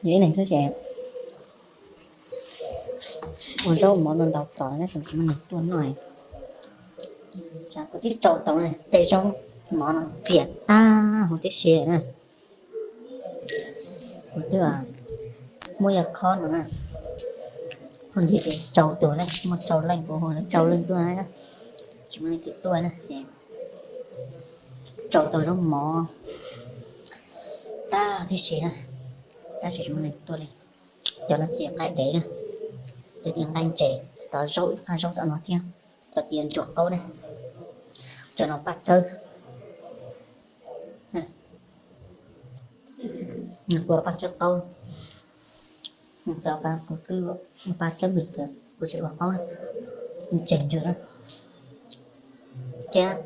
Yog ib leeg xwb ces ua zaub mov no ntau tos tab sis tsis muaj neeg tuaj noj. Kuv twb tsau tau tej zaub mov no txias tag huv tib si na. Kuv twb muab yog khob no na, phooj ywg ces tsau tuag na, muaj tsau leej, kuv hu lawv tsau leej tuaj na, tsis muaj leej twg tuaj na ces tsau tau zaub mov tag tib si na, tab sis tsis muaj leej tuaj li. Cov no ces nqaij dev na, cov ces nqaij ntses, tov zaub ib phaj zaub tom no thiab, cov ces ntsuag qaub na, cov no paj tsawb. Nws kuj paj tsawb qaub, cov kuv twb paj tsawb vim tias kuv tsis ua qaub na, nws tseg ntsws na. Thiab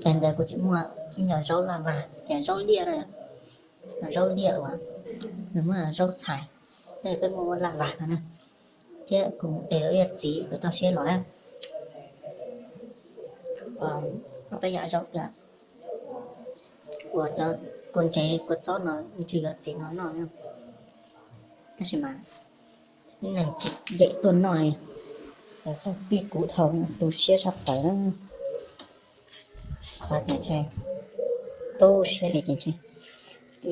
tas ntawd kuv tsis muaj ib nyuag zaub laj vas, tias zaub liaj na, zaub liaj uas nws muab zaub txhais, peb muaj laj vas no na. Thiab kuv mus de ib yam txiv kuv tau siab los na, ob peb yam zaub tias uas cov kua ntsev kua txob no ntsws yuav txiv no noj, tab sis mas ib leeg tsis yeem tuaj noj li. Txog pib kuv dhau tu siab sab plaws, xav tias ntshe tu siab li ces ntshe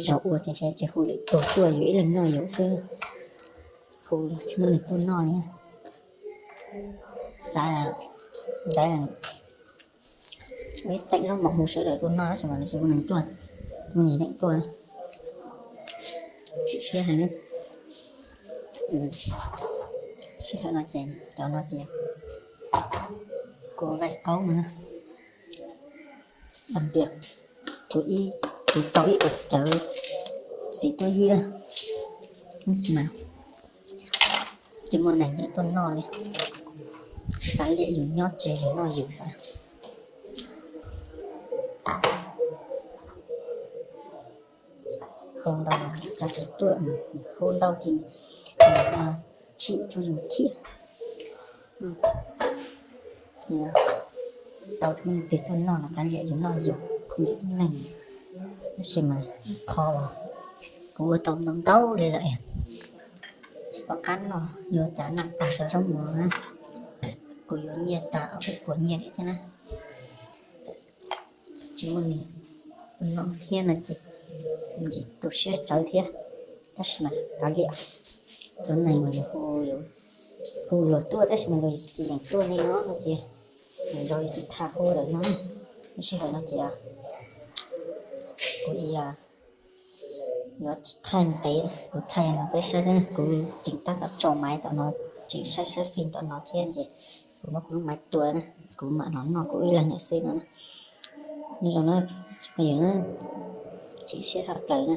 zaum ua ces ntshe tsis hu lwm tus tuaj, yus ib leeg noj yus xwb, hu tsis muaj neeg tuaj noj li. Xav ntawd ib teem zaub mov hu sawv daws tuaj noj tab sis mas tsis muaj neeg tuaj, tsis muaj neeg yeem tuaj. Tsis siab heev, sij hawm no ces cov no ces kuv nqaij qaub no na, lam piam, kuv ib, kuv tau ib puas cawv txiv tuaj yib na, tab sis mas tsis muaj neeg yeem tuaj noj li. Kav liam yus nyob tsev yus noj yus xwb. Hu ntau, tsis tuaj, hu ntau ces tsim tsuj yus thiab. Tau tus twg tuaj noj los kav liam yus noj yus, yus ib leeg. Tab sis mas qhov uas kuv ua tau ntau ntau li lawm, tsis pom qab noj, yuav cas noj tag zaub mov na. Kuv yuav nyiaj tag ob peb puas nyiaj li thiab na. Tsis muaj neeg noj thiab no ces tu siab tsawv thiab. Tab sis mas kav liam, cov neeg uas yus hu luag tuaj tab sis mas luag tsis yeem tuaj li no no ces zoo li tsis tham hu lawm no. Lub sij hawm no ces kuv yuav tsis thaij ntev, kuv thaij no peb saib, kuv tseem tab tom tso maiv tom no, tseem saib saib fij tom no thiab ces kuv muab kuv lub maiv tua na, kuv mam los noj kuv ib leeg lawm xwb no na. Nyob zoo na, tsoom phooj ywg na, chim siab tshaj plaws na.